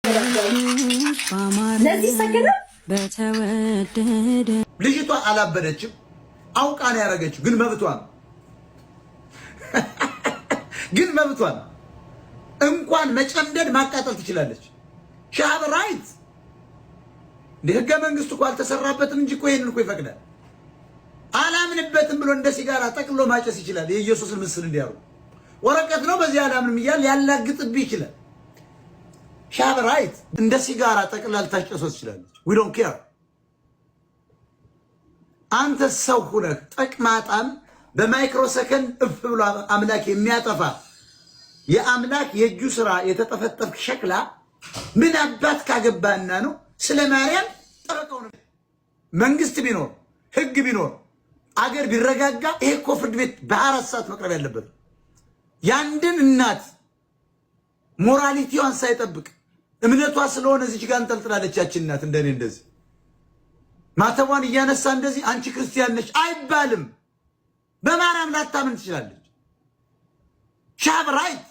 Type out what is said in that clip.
ይሰገዳል። ለዚህ ይሰገዳል። በተወደደ ልጅቷ አላበደችም፣ አውቃ ነው ያደረገችው። ግን መብቷ ነው። ግን መብቷ ነው። እንኳን መጨምደድ ማቃጠል ትችላለች። She have right። እንደ ህገ መንግስቱ እኮ አልተሰራበትም እንጂ እኮ ይሄንን እኮ ይፈቅዳል። አላምንበትም ብሎ እንደ ሲጋራ ጠቅሎ ማጨስ ይችላል። የኢየሱስን ምስል እንዲያሩ ወረቀት ነው፣ በዚህ አላምንም እያለ ያላግጥብህ ይችላል። She have right። እንደ ሲጋራ ጠቅላ ልታጨሰው ትችላለች። We don't care። አንተ ሰው ሁነህ ጠቅማጣም በማይክሮ ሰከንድ እፍ ብሎ አምላክ የሚያጠፋ የአምላክ የእጁ ስራ የተጠፈጠፍክ ሸክላ ምን አባት ካገባና ነው ስለ ማርያም ጠበቃው ነው? መንግስት ቢኖር፣ ህግ ቢኖር፣ አገር ቢረጋጋ ይሄ እኮ ፍርድ ቤት በ4 ሰዓት መቅረብ ያለበት። የአንድን እናት morality ዋን ሳይጠብቅ እምነቷ ስለሆነ እዚች ጋር እንጠልጥላለች። ያችን እናት እንደኔ እንደዚህ ማተቧን እያነሳ እንደዚህ አንቺ ክርስቲያን ነች አይባልም። በማርያም ላታምን ትችላለች። She have right።